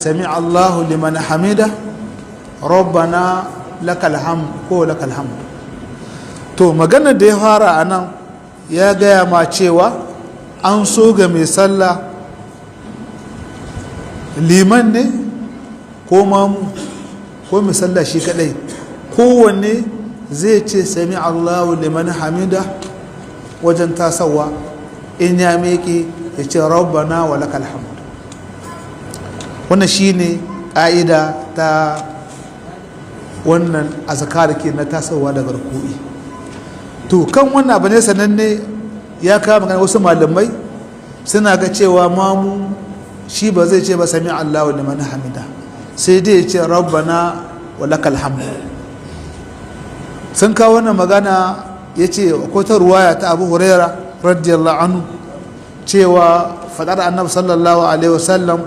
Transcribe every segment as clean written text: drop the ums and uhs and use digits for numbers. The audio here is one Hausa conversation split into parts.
Sami Allahu liman hamida, rabbana lakal hamd ko lakal hamd. To maganar da ya fara a nan, ya gaya ma cewa an so ga mai sallah, liman ne ko mamu ko mai sallah shi kadai, kowanne zai ce sami Allahu liman hamida wajen tasawa, in ya miƙe ya ce rabbana wa lakal hamd. Wannan shine ƙa'ida ta wannan azkar ke na tasowa daga ruku'i. To kan wannan abu ne sananne, ya kama magana wasu malamai suna ga cewa mamu shi ba zai ce ba sami Allahu liman hamida, sai dai ya ce rabbana wa lakal hamd. Sun kawo wannan magana, ya ce ko ta ruwaya ta Abu Huraira radiyallahu anhu cewa fadar Annabi sallallahu alaihi wasallam,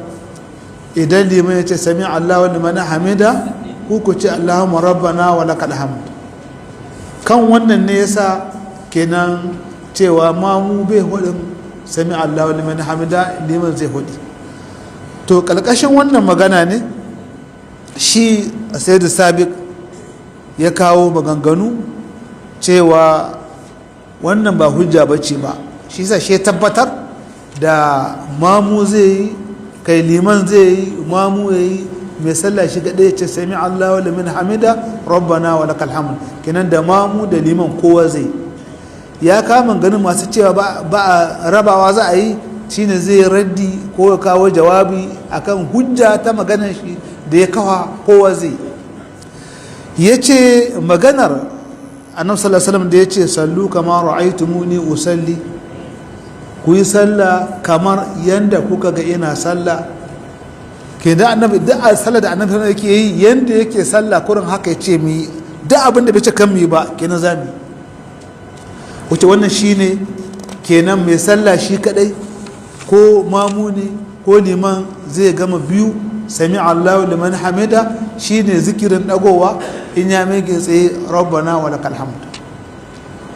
idan liman ya ce sami Allahu liman hamida, ku ku ce Allahumma rabbana wa lakal hamd. Kan wannan ne yasa kenan cewa mamu bai hudin sami Allahu liman hamida, liman zai hudi. To kalkashin wannan magana ne shi Sayyid Sabiq ya kawo maganganu cewa wannan ba hujja bace ba. Shi sa shi tabbatar da mamu zai yi, kai liman zai yi, mamu ya yi, mai sallah shi gaɗe ya ce sami Allahu liman hamida, rabbana wa lakal hamd. Kenan da mamu da liman kowa zai. Ya kama ganin masu cewa ba a rabawa za a yi, shine zai raddi ko ya kawo jawabi akan hujja ta maganar shi da ya kawa kowa zai. Ya ce maganar Annabi sallallahu alaihi wasallam da ya ce sallu kama ra'aytumuni usalli, ku yi sallah kamar yanda kuka ga ina sallah. Ke da Annabi duk a sallah da Annabi sallallahu yake yi, yanda yake sallah kurin haka ya ce mu yi. Duk abin da bai ce kan mu yi ba, kenan za mu yi. Wace wannan shine kenan mai sallah shi kadai ko mamu ne ko liman zai gama biyu, sami Allahu liman hamida shine zikirin dagowa, in ya miƙe tsaye rabbana wa lakal hamd.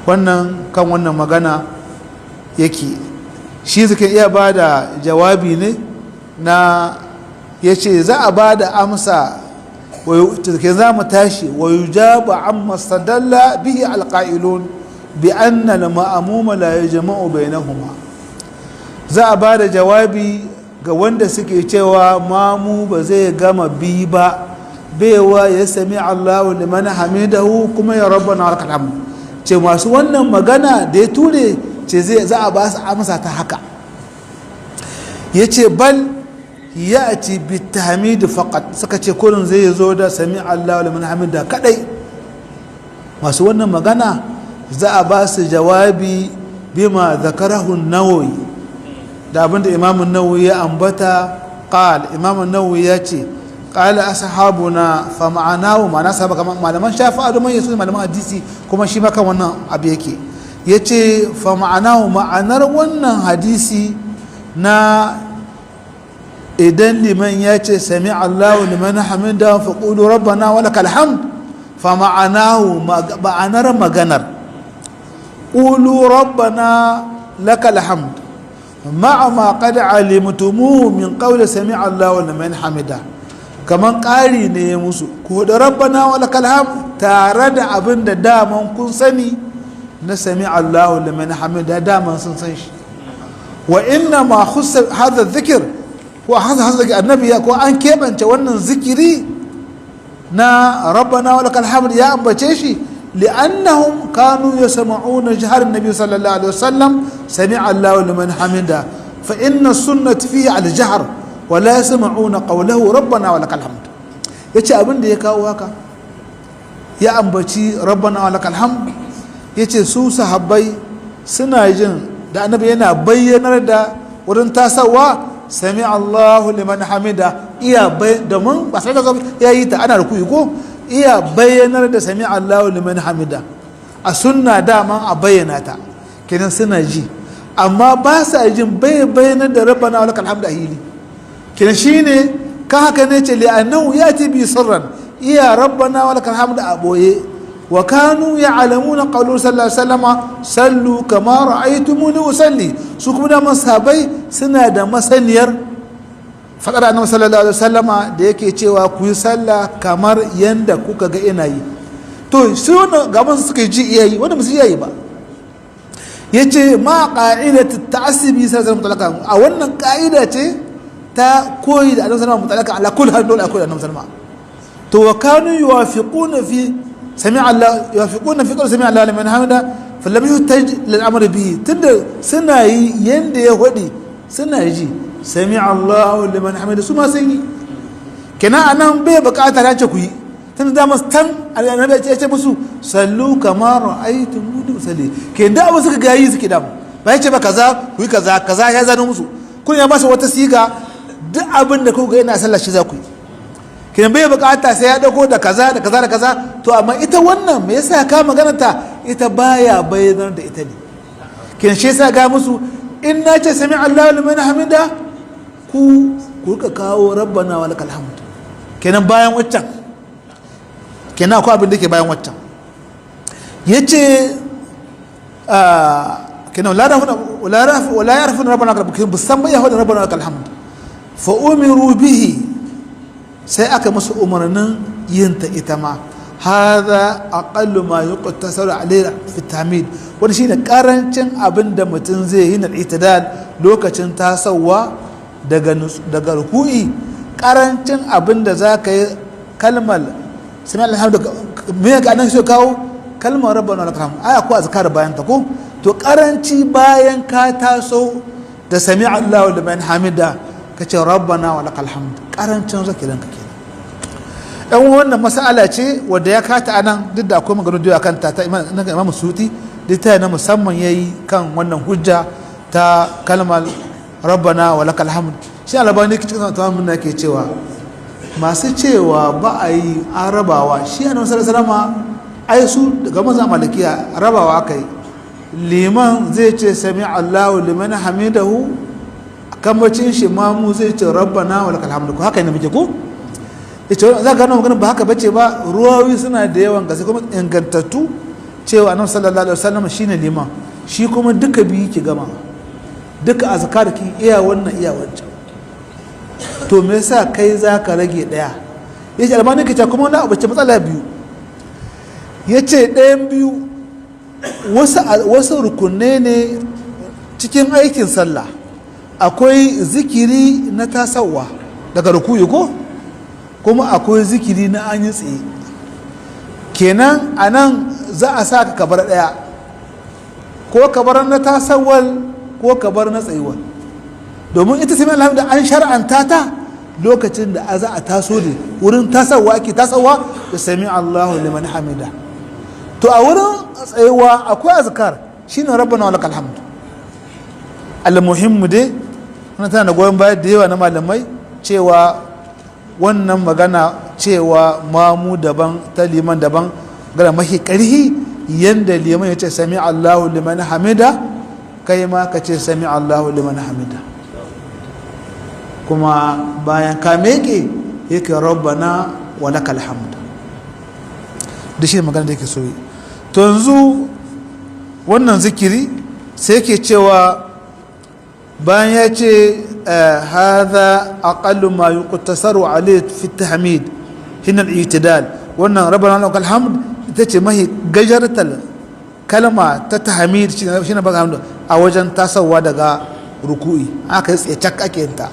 Wannan kan wannan magana yake. Shi zikin iya ba da jawabi ne na ya ce za a ba da amsa ke za mu tashi wa yujabu amma stadalla bihi alqa'ilun bi anna al-ma'muma la yajma'u bainahuma. Za a ba da jawabi ga wanda suke cewa mamu ba zai gama bi ba, baiwa ya sami Allahu liman hamidahu kuma ya rabbana lakal hamd. Ce masu wannan magana da ya ture ce zai za a ba su amsa ta haka. Ya ce bal ya ci bitahmid faqat, suka ce kurin zai zo da sami Allahu liman hamida kadai. Masu wannan magana za a ba su jawabi bima zakarahu Nawawi, da abinda Imam Nawawi ya ambata. Qal, Imam Nawawi ya ce qala ashabuna fa ma'anahu, ma'ana sahaba kamar malaman Shafi'a da manyan su malaman hadisi, kuma shi ma kan wannan abu yake. Yace fa ma'anahu, ma'anar wannan hadisi na idan liman ya ce sami Allahu liman hamida fa qulu rabbana wa lakal hamd, fa ma'anahu, ma'anar maganar, qulu rabbana lakal hamd ma'a ma qad alimtumuhu min qawli sami Allahu liman hamida. Kaman ƙari ne ya musu ko da rabbana wa lakal hamd tare da abin da daman kun sani na sami Allahu liman hamida, daman sun san shi. Wa inna ma khussa hadha dhikr ko hadha annabi ko an keɓance wannan zikiri na rabbana wa lakal hamd, ya ambace shi li'annahum kanu yasma'una jahar an-nabi sallallahu alaihi wasallam sami'a Allahu liman hamida, fa inna sunnata fihi al-jahr wa la yasma'una qawlahu rabbana wa lakal hamd. Yace abin da ya kawo haka ya ambaci rabbana wa lakal hamd, yace su sahabbai suna jin da Annabi yana bayyanar da wurin tasawa sami Allahu liman hamida, iya domin ba sai da ya yi ta ana rukuyi ko iya bayyanar da sami Allahu liman hamida. A sunna daman a bayyana ta, kenan suna ji, amma ba sa jin bayyanar da rabbana walakal hamdu a hili. Kenan shine kan haka ne ce li'annahu yati bi sirran, iya rabbana walakal hamdu a boye. Wa kanu ya'lamuna qawlu sallallahu alaihi wasallam sallu kama ra'aytumuni usalli. Su kuma da masabai suna da masaniyar Fadar annabi sallallahu alaihi wasallama da yake cewa ku yi sallah kamar yanda kuka ga ina yi. To su wannan gaban suka ji iya yi, wanda musu iya yi ba. Yace ma qa'idatu ta'assibi sallallahu alaihi wasallam, a wannan ka'ida ce ta koyi da annabi sallallahu alaihi wasallam ala kulli hal, dole akwai annabi sallallahu alaihi. To wa kanu yuwafiquna fi sami Allah, yuwafiquna fi qawli sami Allah liman hamida, falam yuhtaj lil amr bihi. Tunda suna yi yanda ya hodi, suna ji sami Allahu liman hamida, su ma sun yi. Kenan anan bai bukatar ya ce ku yi, tunda da masu tan annabi ya ce musu sallu kama ra'aytumuni usalli. Kenan da abu suka ga yi suke damu, ba ya ce ba kaza ku yi kaza kaza, ya zano musu kun ya ba su wata siga, duk abin da kuka ga yana sallah shi za ku yi. Kenan bai bukata sai ya dauko da kaza da kaza da kaza. To amma ita wannan me yasa ka magana ta ita baya bayyanar da ita ne? Kenan shi yasa ga musu in na ce sami Allahu liman hamida, ku ku rika kawo rabbana wa lakal hamd. Kenan bayan waccan, kenan akwai abin da ke bayan waccan. Yace kenan la la la yarfuna rabbana lakal hamd, bisan bai yahud rabbana lakal hamd, fa umiru bihi, sai aka musu umarnin yin ta ita ma. Hadha aqallu ma yuqtasaru alayhi fi tahmid, wani shine karancin abin da mutum zai yi na itidal lokacin tasowa daga ruku'i. Karancin abin da za ka yi kalmar sami alhamdu, me ga nan sai kawo kalmar rabbana lakal hamd, aya ko azkar bayan ta ko. To karanci bayan ka taso da sami Allahu liman hamida, ka ce rabbana wa lakal hamd, karancin zakirin ka kenan. Yan wannan mas'ala ce wadda ya kata anan, duk da akwai magana da kan ta Imam Suti, duk ta na musamman yayi kan wannan hujja ta kalmar rabbana wa lakal hamd. Shi Albani cikin tamamin na ke cewa masu cewa ba a yi an rabawa, shi annabi sallallahu alaihi wasallam ai su daga maza malikiya rabawa aka yi. Liman zai ce sami Allahu liman hamidahu, kambacin shi mamu zai ce rabbana wa lakal hamdu. Haka ne muke ko yace za ka gano magana ba haka bace ba. Ruwawi suna da yawan gaske kuma ingantattu cewa annabi sallallahu alaihi wasallam shine liman, shi kuma duka biyu ki gama, duka azkar ki iya wannan iya wancan. To me yasa kai za ka rage daya? Yace Albani kace kuma wani abu ce matsala biyu. Yace ɗayan biyu, wasu rukunne ne cikin aikin sallah. Akwai zikiri na tasawa daga rukuyi ko kuma akwai zikiri na an yi tsaye. Kenan a nan za a sa ka kabar ɗaya, ko kabar na tasawal ko kabar na tsayuwar, domin ita sami alhamdu an shar'anta ta lokacin da za a taso ne, wurin tasawa ake tasawa da sami Allahu liman hamida. To a wurin tsayuwa akwai azkar, shine rabbana wa lakal hamd. Almuhimmu dai wannan tana da goyon baya da yawa na malamai cewa wannan magana cewa mamu daban ta liman daban gara mahi karhi, yanda liman ya ce sami Allahu liman hamida, kai ma ka ce sami Allahu liman hamida, kuma bayan ka meke yake rabbana wa lakal hamd. Da shi magana da yake so yi. To yanzu wannan zikiri sai yake cewa bayan ya ce hadha aqallu ma yuqtasaru alayhi fi tahmid hina al-i'tidal, wannan rabbana lakal hamd ita ce mahi gajartar kalma ta tahmid, shine baka hamd a wajen tasawa daga ruku'i, aka yi tsaye cak ake yin ta.